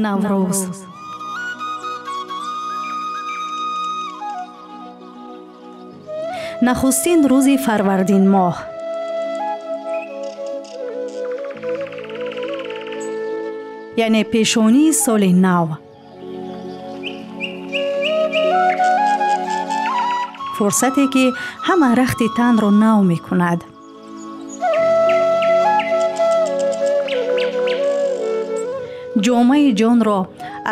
Наврӯз. Нахустин рӯзи фарвардин моҳ. Яъне пешонии соли нав. Фурсате ки ҳама рахти танро нав мекунад. Ҷомаи ҷонро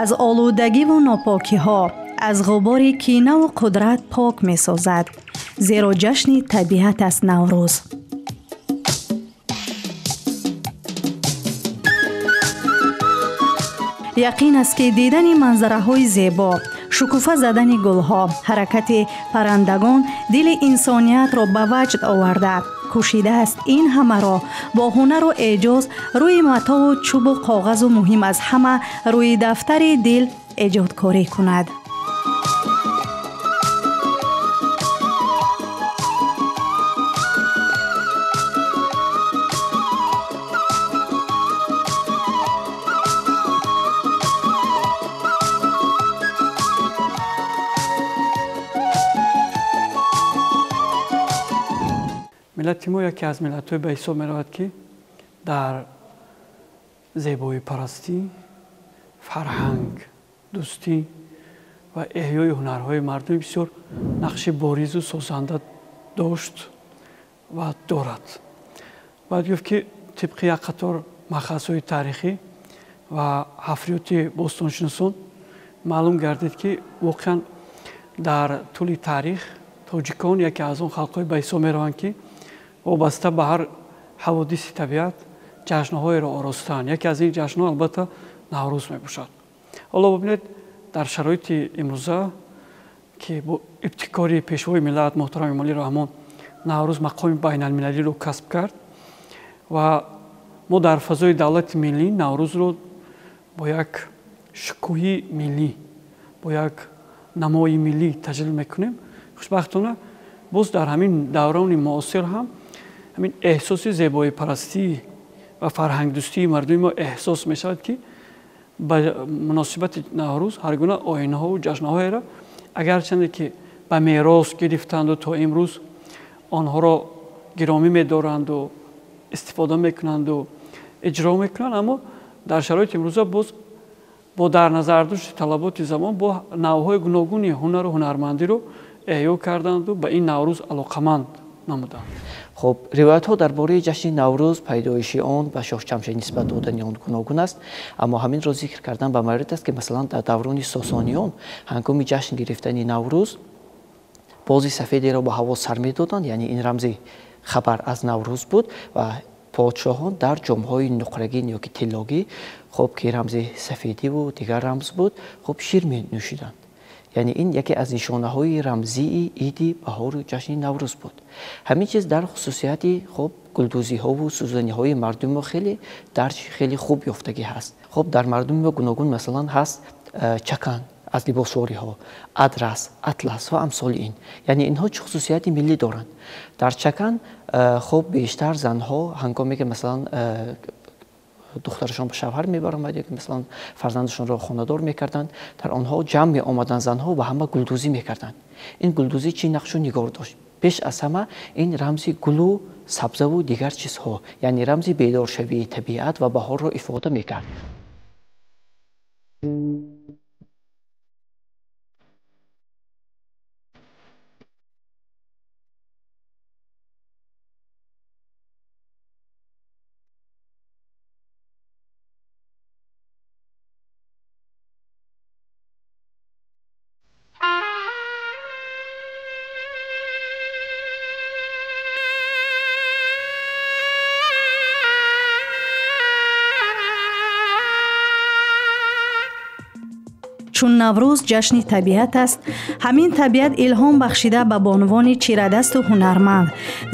аз олудагиву нопокиҳо, аз ғубори кинаву қудрат пок месозад, зеро ҷашни табиат аст Наврӯз. Яқин аст, ки дидани манзараҳои зебо, шукуфа задани гулҳо, ҳаракати паррандагон дили инсониятро ба ваҷд оварда, кӯшидааст ин ҳамаро бо ҳунару эъҷоз рӯи матову чӯбу коғазу, муҳим аз ҳама, рӯи дафтари дил эҷодкорӣ кунад. Миллати мо яке аз миллатҳое ба ҳисоб меравад, ки дар зебоипарастӣ, фарҳанг, дӯстӣ ва эҳёи ҳунарҳои мардумӣ бисёр нақши боризу созанда дошт ва дорад. Бояд гуфт, ки тибқи як қатор махазҳои таърихӣ ва ҳафриёти бостоншиносон маълум гардид, ки воқеан дар тӯли таърих тоҷикон яке аз он халқҳое ба ҳисоб мераванд, ки вобаста ба ҳар ҳаводиси табиат ҷашнҳоеро оростаанд. Яке аз ин ҷашнҳо албатта Наврӯз мебошад. Ҳоло бибинед, дар шароити имрӯза, ки бо ибтикори пешвои миллат муҳтарам Эмомалӣ Раҳмон Наврӯз мақоми байналмилалиро касб кард ва мо дар фазои давлати миллӣ Наврӯзро бо як шукӯҳи миллӣ, бо як намои миллӣ таҷлил мекунем. Хушбахтона боз дар ҳамин даврони муосир ҳам ҳамин эҳсоси зебоипарастӣ ва фарҳангдӯстии мардуми мо эҳсос мешавад, ки ба муносибати Наврӯз ҳар гуна оинҳову ҷашнҳоеро, агарчанде ки ба мерос гирифтанду то имрӯз онҳоро гиромӣ медоранду истифода мекунанду иҷро мекунанд, аммо дар шароити имрӯза боз бо дар назардошти талаботи замон бо навъҳои гуногуни ҳунару ҳунармандиро эҳё карданду ба ин Наврӯз алоқаманд намуданд. Хуб, ривоятҳо дар бораи ҷашни Наврӯз, пайдоиши он ва Шоҳҷамшед нисбат додани он гуногун аст, аммо ҳаминро зикр кардан ба маврид аст, ки масалан дар даврони Сосониён ҳангоми ҷашн гирифтани Наврӯз бози сафедеро ба ҳаво сар медоданд, яъне ин рамзи хабар аз Наврӯз буд ва подшоҳон дар ҷомҳои нуқрагин ё ки тиллогӣ, хуб, ки рамзи сафедиву дигар рамз буд, хуб, шир менӯшиданд. Яъне ин яке аз нишонаҳои рамзии иди баҳору ҷашни Наврӯз буд. Ҳамин чиз дар хусусияти, хуб, гулдӯзиҳову сӯзаниҳои мардуми мо хеле дарҷ, хеле хуб ёфтагӣ ҳаст. Хуб, дар мардуми мо гуногун масалан ҳаст чакан аз либосвориҳо, адрас, атлас ва амсоли ин. Яъне инҳо чӣ хусусияти миллӣ доранд? Дар чакан, хуб, бештар занҳо ҳангоме ки масалан духтарашон ба шавҳар мебаромад ё ки масалан фарзандашонро хонадор мекарданд, дар онҳо ҷамъ меомаданд занҳо ва ҳама гулдӯзӣ мекарданд. Ин гулдӯзӣ чӣ нақшу нигор дошт? Пеш аз ҳама ин рамзи гулу сабзаву дигар чизҳо, яъне рамзи бедоршавии табиат ва баҳорро ифода мекард. Чун Наврӯз ҷашни табиат аст, ҳамин табиат илҳом бахшида ба бонувони чирадасту ҳунарманд.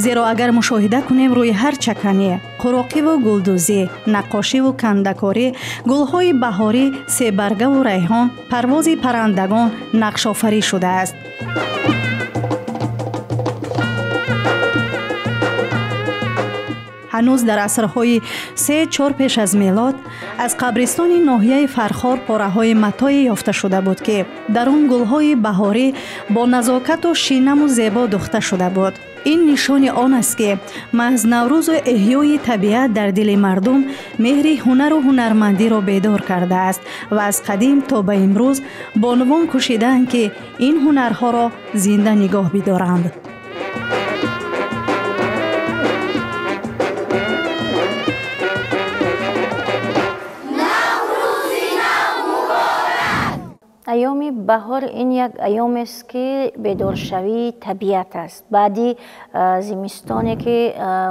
Зеро агар мушоҳида кунем, рӯи ҳар чакане қуроқиву гулдӯзӣ, наққошиву кандакорӣ, гулҳои баҳорӣ, себаргаву райҳон, парвози паррандагон нақшофарӣ шудааст. Ҳанӯз дар асрҳои 3-4 пеш аз мелод Аз қабристони ноҳияи Фархор пораҳои матое ёфта шуда буд, ки дар он гулҳои баҳорӣ бо назокату шинаму зебо духта шуда буд. Ин нишони он аст, ки маҳз Наврӯзу эҳёи табиат дар дили мардум меҳри ҳунару ҳунармандиро бедор кардааст ва аз қадим то ба имрӯз бонувон кӯшидаанд, ки ин ҳунарҳоро зинда нигоҳ бидоранд. Айёми баҳор ин як айёмест, ки бедоршавии табиат аст. Баъди зимистоне, ки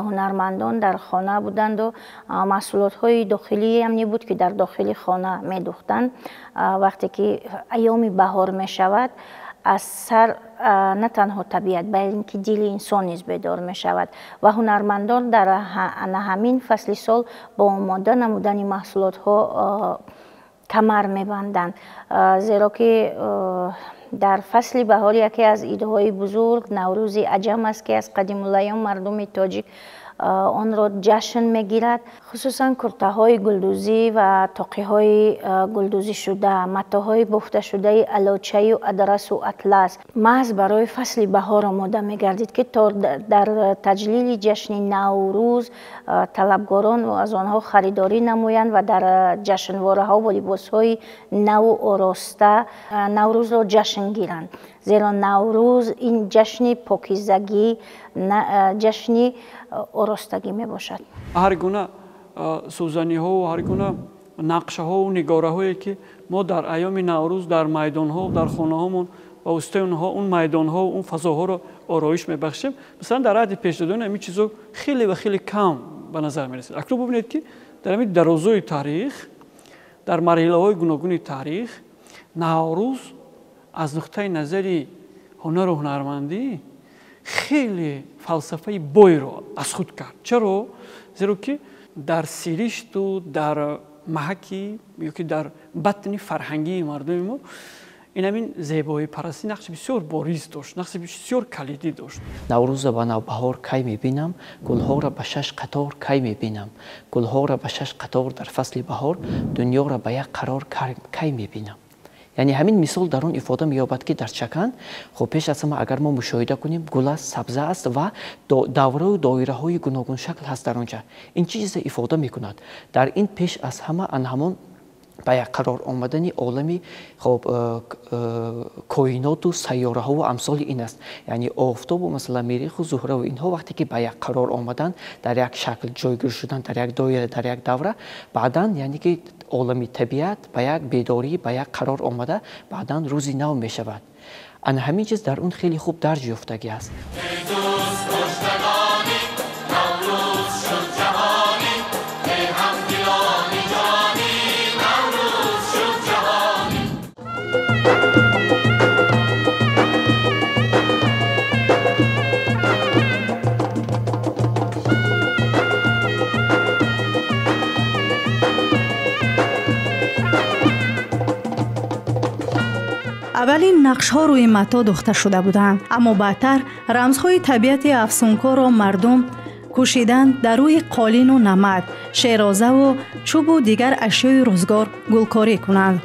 ҳунармандон дар хона буданду маҳсулотҳои дохилиам небуд, ки дар дохили хона медухтанд, вақте ки айёми баҳор мешавад, аз сар на танҳо табиат, балки дили инсон низ бедор мешавад ва ҳунармандон дар ҳамин фасли сол бо омода намудани маҳсулотҳо камар мебанданд, зеро ки дар фасли баҳор яке аз идҳои бузург Наврӯзи аҷам аст, ки аз қадимулайём мардуми тоҷик онро ҷашн мегирад. Хусусан куртаҳои гулдӯзӣ ва тоқиҳои гулдӯзишуда, матоҳои бофташудаи алочаю адрасу атлас маҳз барои фасли баҳор омода мегардид, ки то дар таҷлили ҷашни Наврӯз талабгорон аз онҳо харидорӣ намоянд ва дар ҷашнвораҳо бо либосҳои наву ороста Наврӯзро ҷашн гиранд. Зеро Наврӯз ин ҷашни покизагӣ, ҷашни оростагӣ мебошад. Ҳар гуна сӯзаниҳо, ҳар гуна нақшаҳову нигораҳое, ки мо дар айёми Наврӯз дар майдонҳо, дар хонаҳомон ба воситаи онҳо он майдонҳо, он фазоҳоро ороиш мебахшем, масалан дар аҳди пешдодон ҳамин чизо хеле ва хеле кам ба назар мерасид. Акнун бубинед, ки дар ҳамин дарозои таърих, дар марҳилаҳои гуногуни таърих, Наврӯз аз нуқтаи назари ҳунару ҳунармандӣ хеле фалсафаи бойро аз худ кард. Чаро? Зеро ки дар сиришту дар маҳаки ё ки дар батни фарҳангии мардуми мо ин ҳамин зебоипарастӣ нақши бисёр бориз дошт, нақши бисёр калидӣ дошт. Наврӯза ба навбаҳор кай мебинам, гулҳоро ба шаш қатор кай мебинам, гулҳоро ба шаш қатор дар фасли баҳор, дунёро ба як қарор кай мебинам. Яъне ҳамин мисол дар он ифода меёбад, ки дар чакан, хоб, пеш аз ҳама агар мо мушоҳида кунем, гул аст, сабза аст ва давраю доираҳои гуногуншакл ҳаст дар он ҷа. Ин чӣ чизе ифода мекунад? Дар ин пеш аз ҳама ан ҳамон ба як қарор омадани олами, хоб, коиноту сайёраҳову амсоли ин аст. Яъне офтобу, масалан, Мериху, Зуҳраву инҳо вақте ки ба як қарор омадан, дар як шакл ҷойгир шудан, дар як доира, дар як давра, баъдан яъне ки олами табиат ба як бедорӣ, ба як қарор омада, баъдан рӯзи нав мешавад. Ана ҳамин чиз дар он хеле хуб дарҷ ёфтагӣ аст. Аввалин нақшҳо рӯи мато духта шуда буданд, аммо баъдтар рамзҳои табиати афсункорро мардум кӯшиданд дар рӯи қолину намад, шерозаву чӯбу дигар ашёи рӯзгор гулкорӣ кунанд.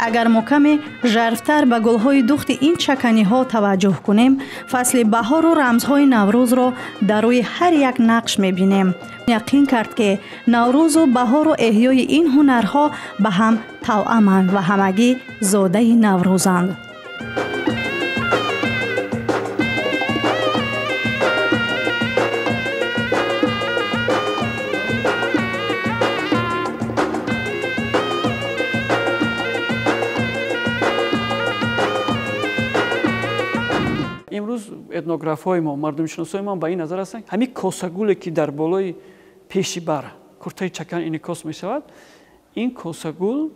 Агар мо каме жарфтар ба гулҳои духти ин чаканиҳо таваҷҷӯҳ кунем, фасли баҳору рамзҳои Наврӯзро дар рӯи ҳар як нақш мебинем. Яқин кард, ки Наврӯзу баҳору эҳёи ин ҳунарҳо ба ҳам тавъаманд ва ҳамагӣ зодаи Наврӯзанд. Имрӯз этнографҳои мо, мардумшиносҳои мо ба ин назар ҳастанд, ҳамин косагуле, ки дар болои пеши бар куртаи чакан инъикос мешавад, ин косагул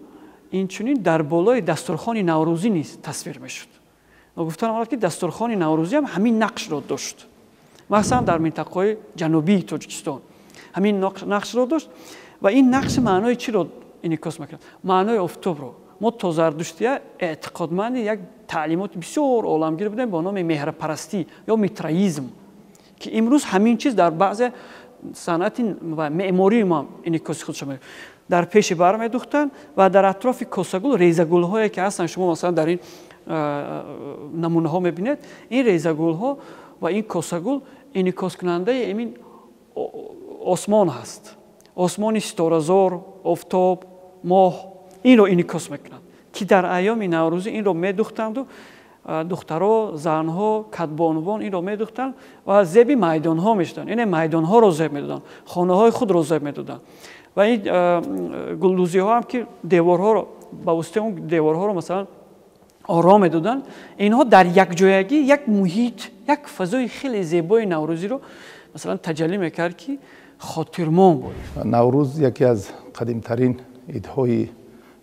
инчунин дар болои дастурхони наврӯзӣ низ тасвир мешуд. Гуфтан омад, ки дастурхони наврӯзӣ ҳам ҳамин нақшро дошт. Махсусан дар минтақаҳои ҷанубии Тоҷикистон ҳамин нақшро дошт ва ин нақш маънои чиро инъикос мекунад? Маънои офтобро, Мо то зардуштия эътиқодманди як таълимоти бисёр оламгир будем бо номи меҳрпарастӣ ё митраизм, ки имрӯз ҳамин чиз дар баъзе санъати ва меъмории мо инъикоси худшо меёбад. Дар пеши бар медухтанд ва дар атрофи косагул резагулҳое ки ҳастанд, шумо масалан дар ин намунаҳо мебинед, ин резагулҳо ва ин косагул инъикоскунандаи ин осмон ҳаст. Осмони ситоразор, офтоб, моҳ, инро инъикос мекунанд, ки дар айёми наврӯзӣ инро медухтанду духтаро, занҳо, кадбонувон инро медухтанд ва зеби майдонҳо мешуданд. Яъне майдонҳоро зеб медоданд, хонаҳои худро зеб медоданд. Ва ин гулдӯзиҳо ҳам ки деворҳоро ба воситаи он деворҳоро масалан ором медоданд, инҳо дар якҷоягӣ як муҳит, як фазои хеле зебои наврӯзиро масалан таҷаллӣ мекард, ки хотирмон буд. Наврӯз яке аз қадимтарин идҳои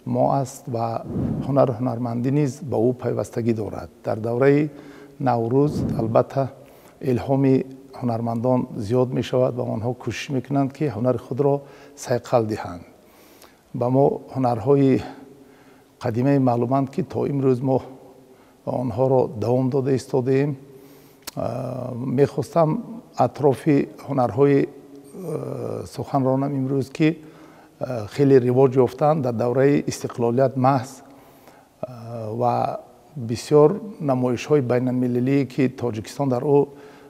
мо аст ва ҳунару ҳунармандӣ низ ба ӯ пайвастагӣ дорад. Дар давраи Наврӯз албатта илҳоми ҳунармандон зиёд мешавад ва онҳо кӯшиш мекунанд, ки ҳунари худро сайқал диҳанд. Ба мо ҳунарҳои қадимаи маълуманд, ки то имрӯз мо онҳоро давом дода истодаем. Мехостам атрофи ҳунарҳои сухан ронам имрӯз, ки хеле ривоҷ ёфтанд дар давраи истиқлолият маҳз ва бисёр намоишҳои байналмилалие, ки Тоҷикистон дар ӯ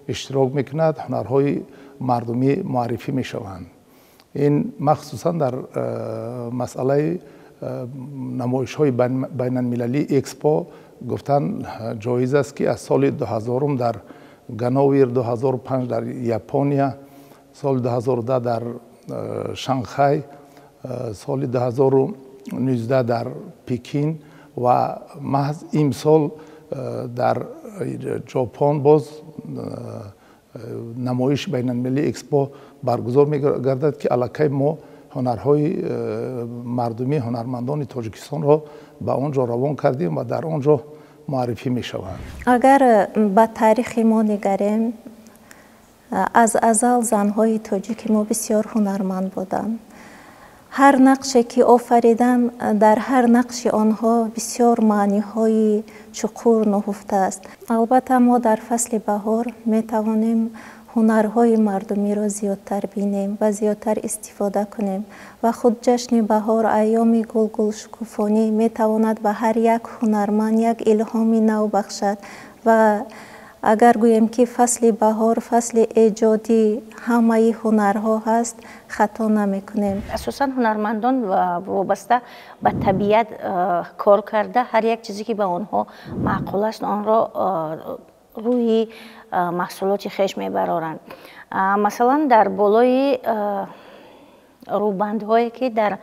иштирок мекунад, ҳунарҳои мардумӣ муаррифӣ мешаванд. Ин махсусан дар масъалаи намоишҳои байналмилалии экспо гуфтан ҷоиз аст, ки аз соли 2000 дар Ганновер, 2005 дар Япония, соли 2010 дар Шанхай, соли 2019 дар Пекин ва маҳз имсол дар Ҷопон боз намоиши байналмилалии экспо баргузор мегардад, ки аллакай мо ҳунарҳои мардумӣ, ҳунармандони Тоҷикистонро ба он ҷо равон кардем ва дар он ҷо муаррифӣ мешаванд. Агар ба таърихи мо нигарем, аз азал занҳои тоҷики мо бисёр ҳунарманд буданд. Ҳар нақше ки офариданд, дар ҳар нақши онҳо бисёр маъниҳои чуқур нуҳуфтааст. Албатта мо дар фасли баҳор метавонем ҳунарҳои мардумиро зиёдтар бинем ва зиёдтар истифода кунем ва худ ҷашни баҳор, айёми гулгулшукуфонӣ метавонад ба ҳар як ҳунарманд як илҳоми нав бахшад. Ва агар гӯем ки фасли баҳор фасли эҷодии ҳамаи ҳунарҳо ҳаст, хато намекунем. Асосан ҳунармандон вобаста ба табиат кор карда, ҳар як чизе ки ба онҳо маъқул аст, онро рӯи маҳсулоти хеш мебароранд. Масалан, дар болои рӯбандҳое ки дар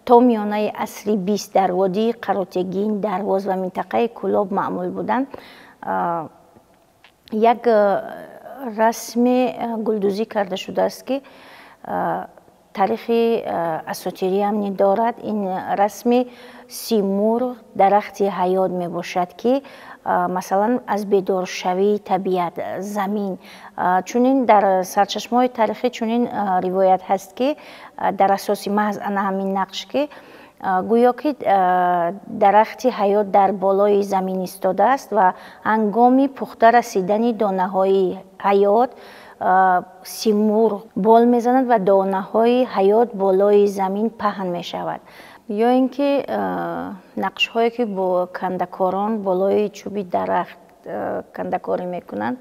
то миёнаи асри 20 дар водии Қаротегин, Дарвоз ва минтақаи Кӯлоб маъмул буданд, як расми гулдӯзӣ карда шудааст, ки таърихи асотириам дорад. Ин расми симурғ, дарахти ҳаёт мебошад, ки масалан аз бедоршавии табиат, замин. Чунин дар сарчашмаҳои таърихӣ чунин ривоят ҳаст, ки дар асоси маҳз ана ҳамин нақш, ки гӯё ки дарахти ҳаёт дар болои замин истодааст ва ҳангоми пухта расидани донаҳои ҳаёт симурғ бол мезанад ва донаҳои ҳаёт болои замин паҳн мешавад. Ё ин ки нақшҳое ки бо кандакорон болои чӯби дарахт кандакорӣ мекунанд,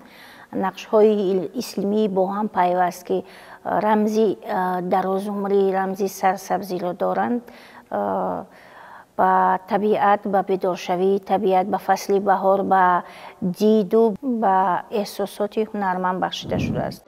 нақшҳои ислимии бо ҳам пайваст, ки рамзи дарозумрӣ, рамзи сарсабзиро доранд, ба табиат, ба бедоршавии табиат, ба фасли баҳор, ба диду ба эҳсосоти ҳунарманд бахшида шудааст.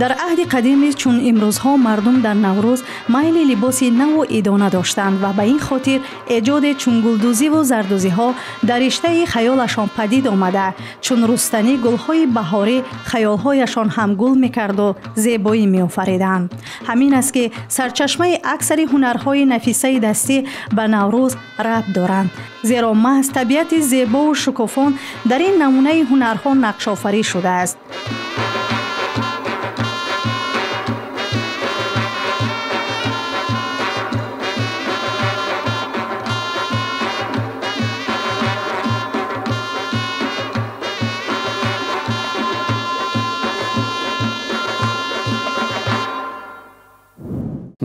Дар аҳди қадим низ чун имрӯзҳо мардум дар Наврӯз майли либоси наву идона доштанд ва ба ин хотир эҷоде чун гулдӯзиву зардӯзиҳо дар риштаи хаёлашон падид омада, чун рустанӣ гулҳои баҳорӣ хаёлҳояшон ҳам гул мекарду зебоӣ меофариданд. Ҳамин аст ки сарчашмаи аксари ҳунарҳои нафисаи дастӣ ба Наврӯз рабт доранд, зеро маҳз табиати зебову шукуфон дар ин намунаи ҳунарҳо нақшофарӣ шудааст.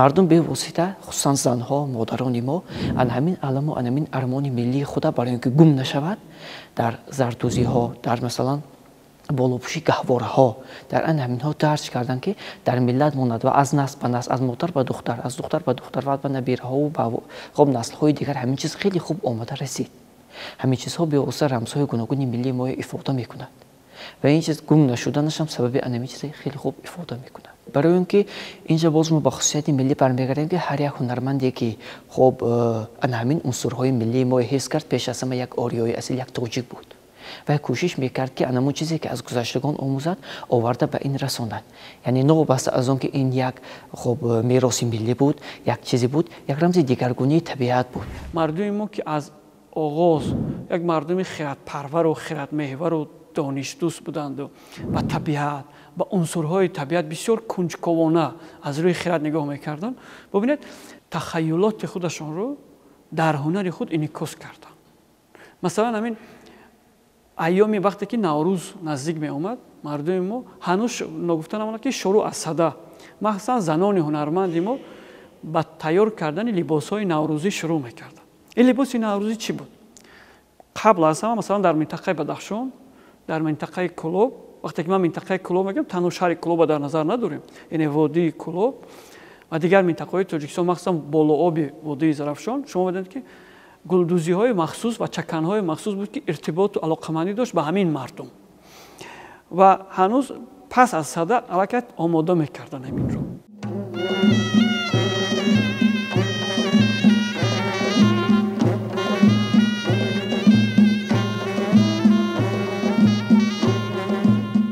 Мардум бевосита, хусусан занҳо, модарони мо, ан ҳамин аламу ан ҳамин армони миллии худа барои ин ки гум нашавад, дар зардӯзиҳо, дар масалан болопӯши гаҳвораҳо, дар ан ҳаминҳо дарҷ карданд, ки дар миллат монад ва аз насл ба насл, аз модар ба духтар, аз духтар ба духтар ва ба набираҳову ба хоб наслҳои дигар ҳамин чиз хеле хуб омада расид. Ҳамин чизҳо бевосита рамзҳои гуногуни миллии моро ифода мекунад ва ин чиз гум нашуданаш ҳам сабаби ан ҳамин чизе хеле хуб ифода мекунад. Барои он ки инҷа боз мо ба хусусияти миллӣ бармегардем, ки ҳар як ҳунарманде ки хоб ан ҳамин унсурҳои миллии мо ҳис кард, пеш аз ҳама як ориёи асил, як тоҷик буд ва кӯшиш мекард, ки анамон чизе ки аз гузаштагон омӯзад, оварда ба ин расонад. Яъне новобаста аз он ки ин як хоб мероси миллӣ буд, як чизе буд, як рамзи дигаргунии табиат буд. Мардуми мо ки аз оғоз як мардуми хиратпарвару хиратмеҳвару донишдӯст буданду ба табиат, ба унсурҳои табиат бисёр кунҷковона аз рӯи хират нигоҳ мекарданд, бубинед, тахаюлоти худашонро дар ҳунари худ инъикос карданд. Масалан, ҳамин айёми вақте ки Наврӯз наздик меомад, мардуми мо ҳанӯз ногуфта намонад, ки шурӯъ аз сада, махсусан занони ҳунарманди мо ба тайёр кардани либосҳои наврӯзӣ шурӯъ мекарданд. Ин либоси наврӯзӣ чӣ буд? Қабл аз ҳама, масалан, дар минтақаи Бадахшон, дар минтақаи Кӯлоб, вақте ки ман минтақаи Кӯлоб мегӯям, танҳо шаҳри Кӯлобро дар назар надорем, яъне водии Кӯлоб ва дигар минтақаҳои Тоҷикистон, махсусан болооби водии Зарафшон, шумо медонед, ки гулдӯзиҳои махсус ва чаканҳои махсус буд, ки иртиботу алоқамандӣ дошт ба ҳамин мардум ва ҳанӯз пас аз сада аллакай омода мекарданд ҳаминро.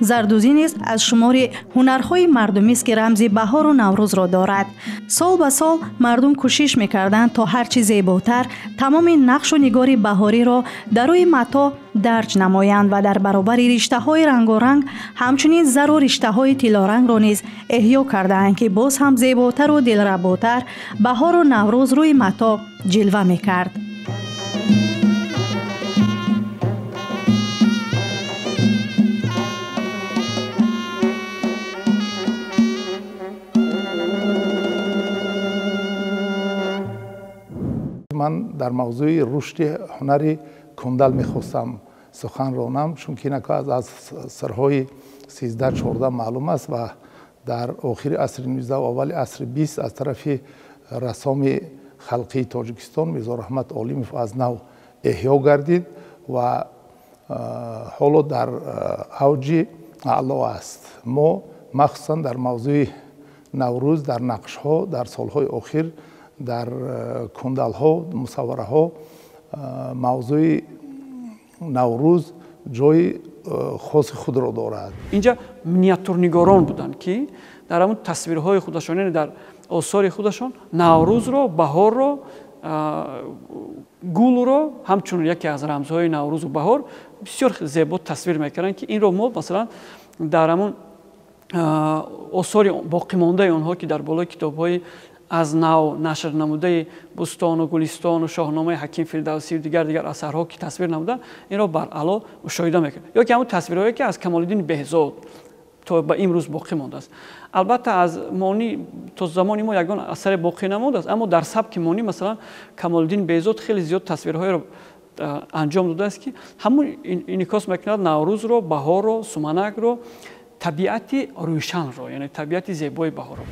Зардӯзӣ низ аз шумори ҳунарҳои мардумист, ки рамзи баҳору Наврӯзро дорад. Сол ба сол мардум кӯшиш мекарданд, то ҳарчи зеботар тамоми нақшу нигори баҳориро дар рӯи матоъ дарҷ намоянд ва дар баробари риштаҳои рангоранг ҳамчунин зару риштаҳои тиллорангро низ эҳё кардаанд, ки боз ҳам зеботару дилработар баҳору Наврӯз рӯи матоъ ҷилва мекард. Ман дар мавзӯи рушди ҳунари кундал мехостам сухан ронам, чунки инако аз асрҳои 13-14 маълум аст ва дар охири асри 19 ва аввали асри 20 аз тарафи рассоми халқии Тоҷикистон Мирзо Раҳмат Олимов аз нав эҳё гардид ва ҳоло дар авҷи аъло аст. Мо махсусан дар мавзӯи Наврӯз, дар нақшҳо дар солҳои охир, дар кундалҳо, мусаввараҳо мавзӯи Наврӯз ҷои хоси худро дорад. Инҷа миниатюрнигорон буданд, ки дар ҳамун тасвирҳои худашон, яъне дар осори худашон Наврӯзро, баҳорро, гулро ҳамчун яке аз рамзҳои Наврӯзу баҳор бисёр зебо тасвир мекарданд, ки инро мо масалан дар ҳамун осори боқимондаи онҳо, ки дар болои китобҳои аз нав нашр намудаи Бӯстону Гулистону Шоҳномаи Ҳаким Фирдавсию дигар асарҳо ки тасвир намуданд, инро баръало мушоҳида мекунем. Ё ки ҳамун тасвирҳое ки аз Камолиддини Беҳзод то ба имрӯз боқӣ мондааст. Албатта, аз Монӣ то замони мо ягон асаре боқӣ намондааст, аммо дар сабки Монӣ масалан Камолиддин Беҳзод хеле зиёд тасвирҳоеро анҷом додааст, ки ҳамун инъикос мекунад Наврӯзро, баҳорро, суманакро, табиати рӯшанро, яъне табиати зебои баҳорро.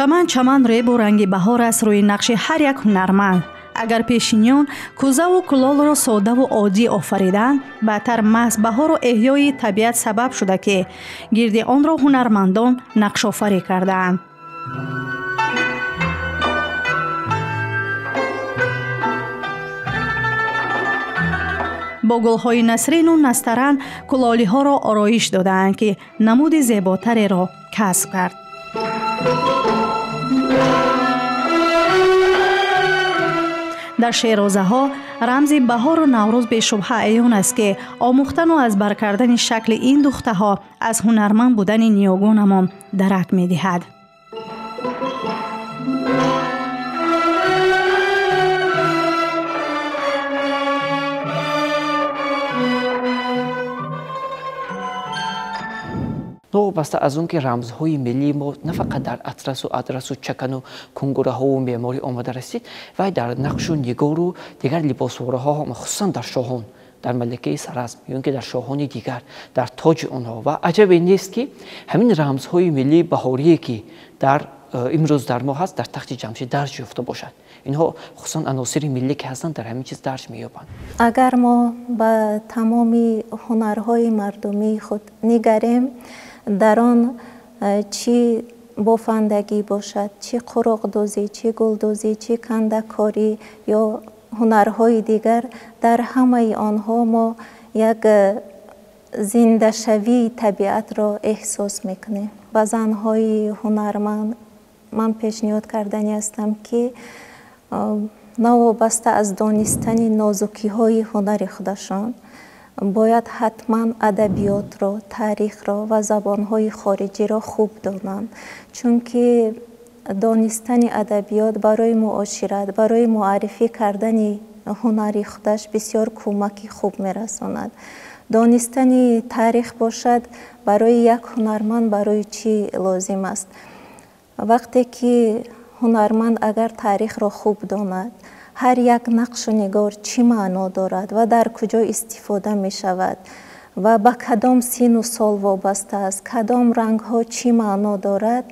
Чаман чаман ребу ранги баҳор аст рӯи нақши ҳар як ҳунарманд. Агар пешиниён кӯзаву кулолро содаву оддӣ офариданд, баъдтар маҳз баҳору эҳёи табиат сабаб шуда, ки гирди онро ҳунармандон нақшофарӣ кардаанд. Бо гулҳои насрину настаран кулолиҳоро ороиш додаанд, ки намуди зеботареро касб кард. Дар шерозаҳо рамзи баҳору наврӯз бешубҳа аён аст, ки омӯхтану аз бар кардани шакли ин духтаҳо аз ҳунарманд будани ниёгонамон дарак медиҳад. Новобаста аз он ки рамзҳои миллии мо на фақат дар атрасу адрасу чакану кунгураҳову меъморӣ омада расид, вай дар нақшу нигору дигар либосвораҳо, хусусан дар шоҳон, дар маликаи Саразм ё ин ки дар шоҳони дигар, дар тоҷи онҳо. Ва аҷабе нест, ки ҳамин рамзҳои миллии баҳорие, ки дар имрӯз дар мо ҳаст, дар тахти Ҷамшид дарҷ ёфта бошад. Инҳо хусусан аносири миллӣ ки ҳастанд, дар ҳамин чиз дарҷ меёбанд. Агар мо ба тамоми ҳунарҳои мардумии худ нигарем, дар он чӣ бофандагӣ бошад, чӣ қуроқдӯзӣ, чӣ гулдӯзӣ, чӣ кандакорӣ ё ҳунарҳои дигар, дар ҳамаи онҳо мо як зиндашавии табиатро эҳсос мекунем. Ба занҳои ҳунарманд ман пешниҳод кардани ҳастам, ки новобаста аз донистани нозукиҳои ҳунари худашон, бояд ҳатман адабиётро, таърихро ва забонҳои хориҷиро хуб донанд, чунки донистани адабиёт барои муошират, барои муаррифӣ кардани ҳунари худаш бисёр кӯмаки хуб мерасонад. Донистани таърих бошад барои як ҳунарманд барои чӣ лозим аст? Вақте ки ҳунарманд агар таърихро хуб донад, ҳар як нақшу нигор чӣ маъно дорад ва дар куҷо истифода мешавад ва ба кадом сину сол вобаста аст, кадом рангҳо чӣ маъно дорад,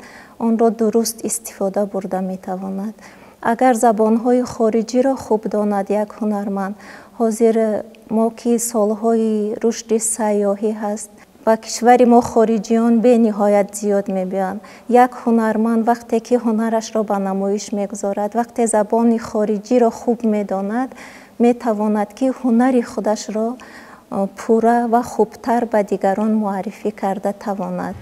онро дуруст истифода бурда метавонад. Агар забонҳои хориҷиро хуб донад як ҳунарманд, ҳозир мо ки солҳои рушди сайёҳӣ ҳаст, ба кишвари мо хориҷиён бениҳоят зиёд мебиёянд. Як ҳунарманд вақте ки ҳунарашро ба намоиш мегузорад, вақте забони хориҷиро хуб медонад, метавонад ки ҳунари худашро пурра ва хубтар ба дигарон муаррифӣ карда тавонад.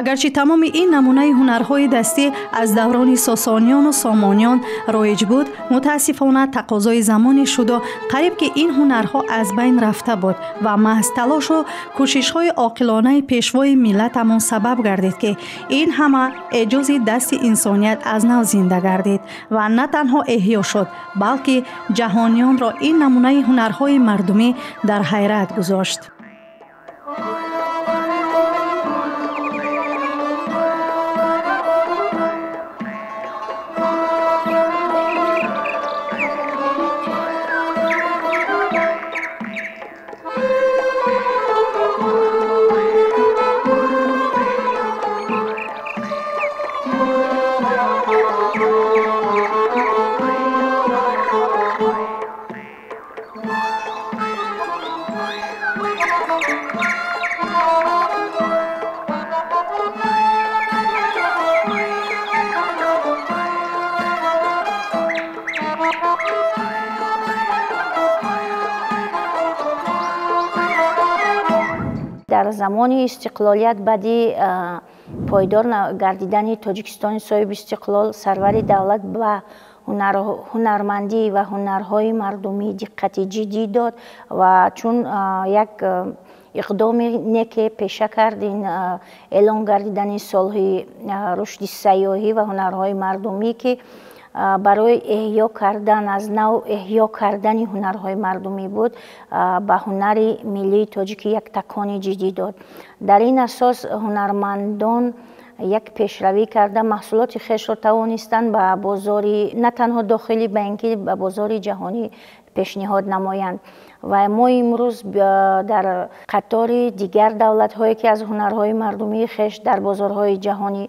Агарчи тамоми ин намунаи ҳунарҳои дастӣ аз даврони сосониёну сомониён роиҷ буд, мутаассифона тақозои замоне шуду қариб ки ин ҳунарҳо аз байн рафта буд ва маҳз талошу кӯшишҳои оқилонаи пешвои миллатамон сабаб гардид, ки ин ҳама эъҷози дасти инсоният аз нав зинда гардид ва на танҳо эҳё шуд, балки ҷаҳониёнро ин намунаи ҳунарҳои мардумӣ дар ҳайрат гузошт. Замони истиқлолият баъди пойдор гардидани Тоҷикистони соҳиби истиқлол, сарвари давлат ба ҳунармандӣ ва ҳунарҳои мардумӣ диққати ҷиддӣ дод ва чун як иқдоми неке пеша кард, ин эълон гардидани солҳои рушди сайёҳӣ ва ҳунарҳои мардумӣ, ки барои эҳё кардан, аз нав эҳё кардани ҳунарҳои мардумӣ буд, ба ҳунари миллии тоҷикӣ як такони ҷиддӣ дод. Дар ин асос ҳунармандон як пешравӣ карда, маҳсулоти хешро тавонистанд ба бозори на танҳо дохилӣ, балки ба бозори ҷаҳонӣ пешниҳод намоянд. Ва мо имрӯз дар қатори дигар давлатҳое, ки аз ҳунарҳои мардумии хеш дар бозорҳои ҷаҳонӣ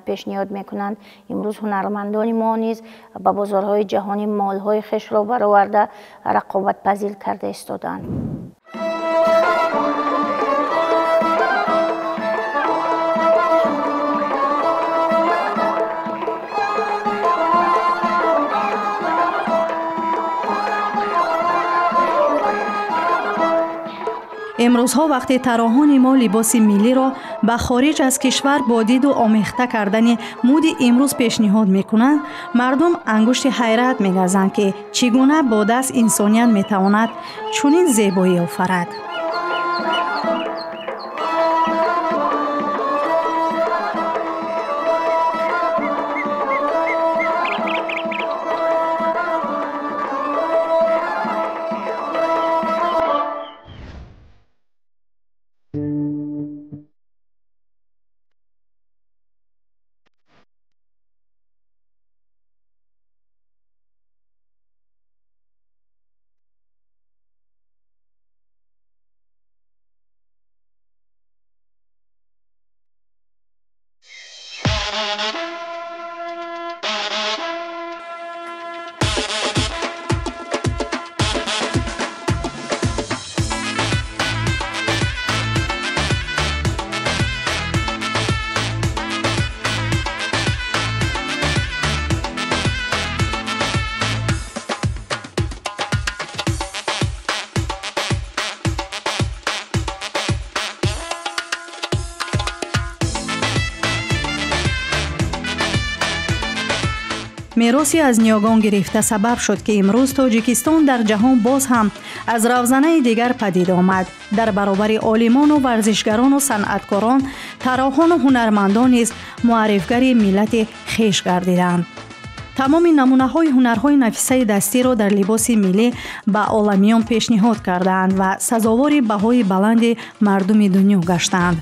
пешниҳод мекунанд, имрӯз ҳунармандони мо низ ба бозорҳои ҷаҳонӣ молҳои хешро бароварда рақобатпазир карда истодаанд. Имрӯзҳо вақте тарроҳони мо либоси миллиро ба хориҷ аз кишвар бо диду омехта кардани муди имрӯз пешниҳод мекунанд, мардум ангушти ҳайрат мегазанд, ки чӣ гуна бо даст инсоният метавонад чунин зебоӣ офарад. Мероси аз ниёгон гирифта сабаб шуд, ки имрӯз Тоҷикистон дар ҷаҳон боз ҳам аз равзанаи дигар падид омад. Дар баробари олимону варзишгарону санъаткорон, тарроҳону ҳунармандон низ муаррифгари миллати хеш гардиданд. Тамоми намунаҳои ҳунарҳои нафисаи дастиро дар либоси миллӣ ба оламиён пешниҳод кардаанд ва сазовори баҳои баланди мардуми дунё гаштаанд.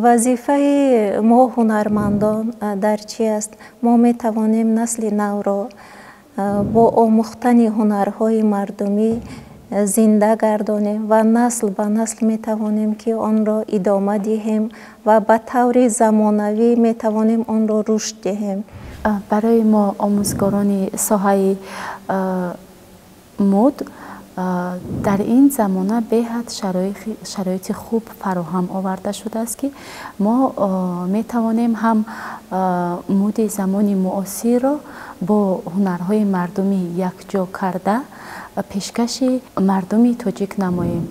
Вазифаи мо ҳунармандон дар чи аст? Мо метавонем насли навро бо омӯхтани ҳунарҳои мардумӣ зинда гардонем ва насл ба насл метавонем, ки онро идома диҳем ва ба таври замонавӣ метавонем онро рушд диҳем. Барои мо омӯзгорони соҳаи мод дар ин замона беҳад шароити хуб фароҳам оварда шудааст, ки мо метавонем ҳам муди замони муосирро бо ҳунарҳои мардумӣ якҷо карда пешкаши мардуми тоҷик намоем.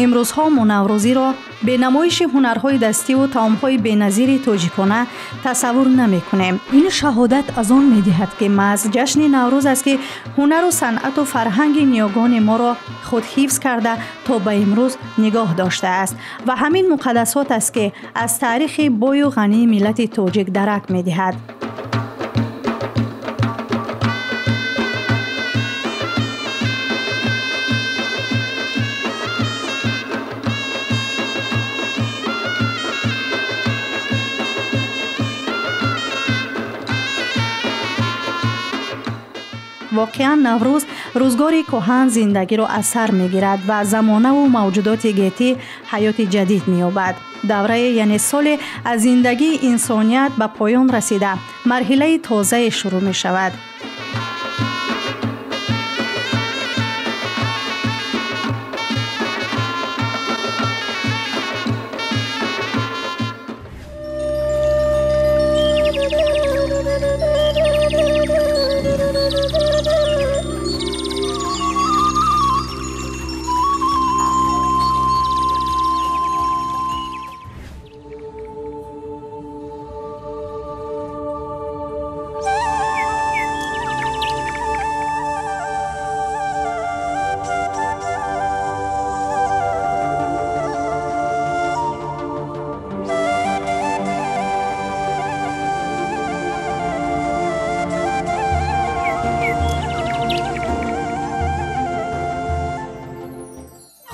Имрӯзҳо мо Наврӯзиро бе намоиши ҳунарҳои дастиву таомҳои беназири тоҷикона тасаввур намекунем. Ин шаҳодат аз он медиҳад, ки маҳз ҷашни Наврӯз аст, ки ҳунару санъату фарҳанги ниёгони моро худ ҳифз карда то ба имрӯз нигоҳ доштааст ва ҳамин муқаддасот аст, ки аз таърихи бою ғании миллати тоҷик дарак медиҳад. Воқеан Наврӯз рӯзгори кӯҳан зиндагиро аз сар мегирад ва замонаву мавҷудоти гетӣ ҳаёти ҷадид меёбад. Даврае, яъне соле аз зиндагии инсоният ба поён расида, марҳилаи тозае шурӯъ мешавад.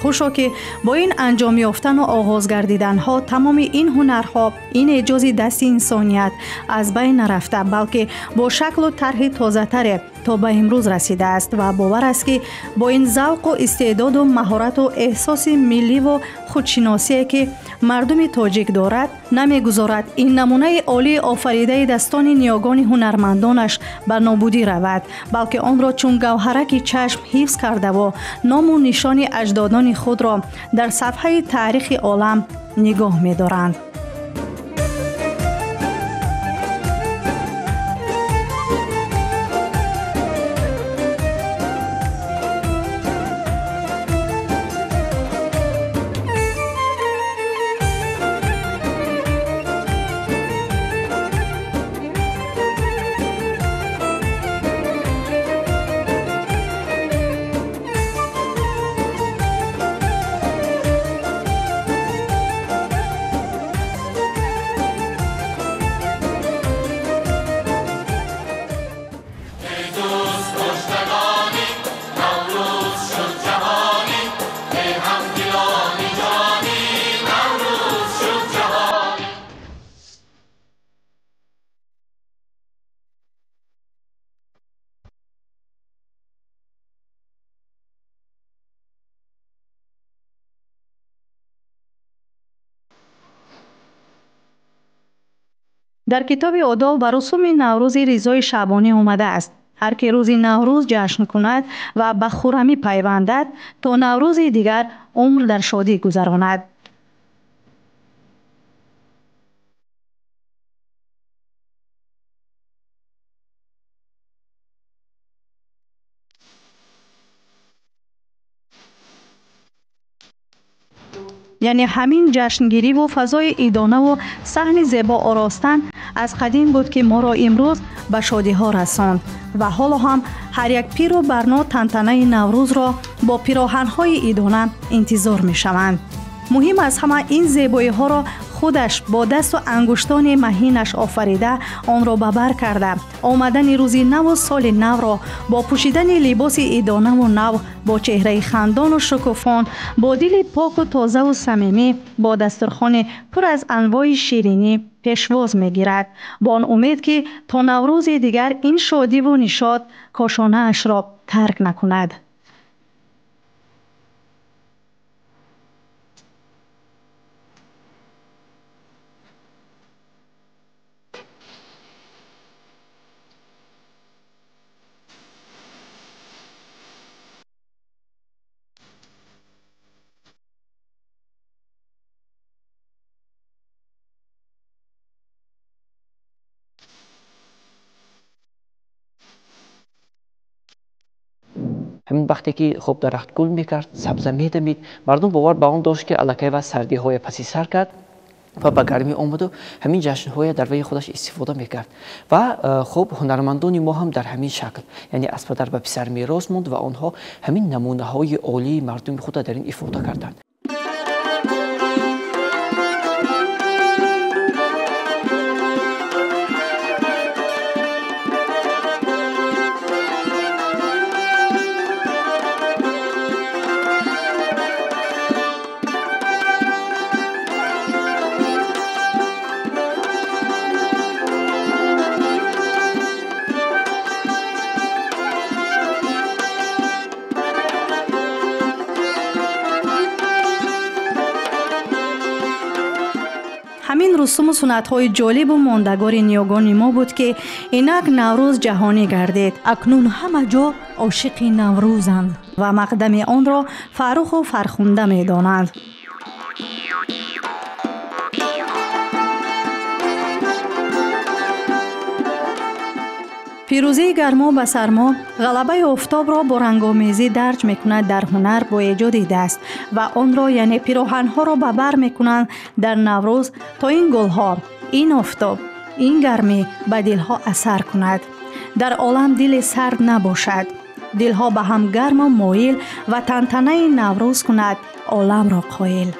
Хушо ки бо ин анҷом ёфтану оғоз гардиданҳо тамоми ин ҳунарҳо, ин эъҷози дасти инсоният аз байн нарафта, балки бо шаклу тарҳи тозатаре то ба имрӯз расидааст ва бовар аст, ки бо ин завқу истеъдоду маҳорату эҳсоси милливу худшиносие, ки мардуми тоҷик дорад, намегузорад ин намунаи олии офаридаи дастони ниёгони ҳунармандонаш ба нобудӣ равад, балки онро чун гавҳараки чашм ҳифз кардаву ному нишони аҷдодони худро дар сафҳаи таърихи олам нигоҳ медоранд. Дар китоби одоб ва русуми Наврӯзи Ризои Шаъбонӣ омадааст: ҳар ки рӯзи Наврӯз ҷашн кунад ва ба хуррамӣ пайвандад, то Наврӯзи дигар умр дар шодӣ гузаронад. Яъне ҳамин ҷашнгириву фазои идонаву саҳни зебо оростан аз қадим буд, ки моро имрӯз ба шодиҳо расонд ва ҳоло ҳам ҳар як пиру барно тантанаи Наврӯзро бо пироҳанҳои идона интизор мешаванд. Муҳим аз ҳама ин зебоиҳоро худаш бо дасту ангуштони маҳинаш офарида, онро ба бар карда, омадани рӯзи наву соли навро бо пӯшидани либоси идонаву нав, бо чеҳраи хандону шукуфон, бо дили поку тозаву самимӣ, бо дастурхони пур аз анвои ширинӣ пешвоз мегирад, бо он умед, ки то Наврӯзи дигар ин шодиву нишод кошонаашро тарк накунад. Ҳамин вақте ки хуб дарахт гул мекард, сабза медамид, мардум бовар ба он дошт, ки аллакай ва сардиҳоя паси сар кард ва ба гармӣ омаду ҳамин ҷашнҳоя дар вайи худаш истифода мекард. Ва хуб ҳунармандони мо ҳам дар ҳамин шакл, яъне аз падар ба писар мерос монд ва онҳо ҳамин намунаҳои олии мардуми худро дар ин ифода карданд. Ҳамин русуму суннатҳои ҷолибу мондагори ниёгони мо буд, ки инак Наврӯз ҷаҳонӣ гардид. Акнун ҳама ҷо ошиқи Наврӯзанд ва мақдами онро фарруху фархунда медонанд. Пирӯзии гармо ба сармо, ғалабаи офтобро бо рангомезӣ дарҷ мекунад дар ҳунар бо эҷоди даст ва онро, яъне пироҳанҳоро ба бар мекунанд дар Наврӯз, то ин гулҳо, ин офтоб, ин гармӣ ба дилҳо асар кунад. Дар олам дили сард набошад, дилҳо ба ҳам гарму моил ва тантанаи Наврӯз кунад оламро қоил.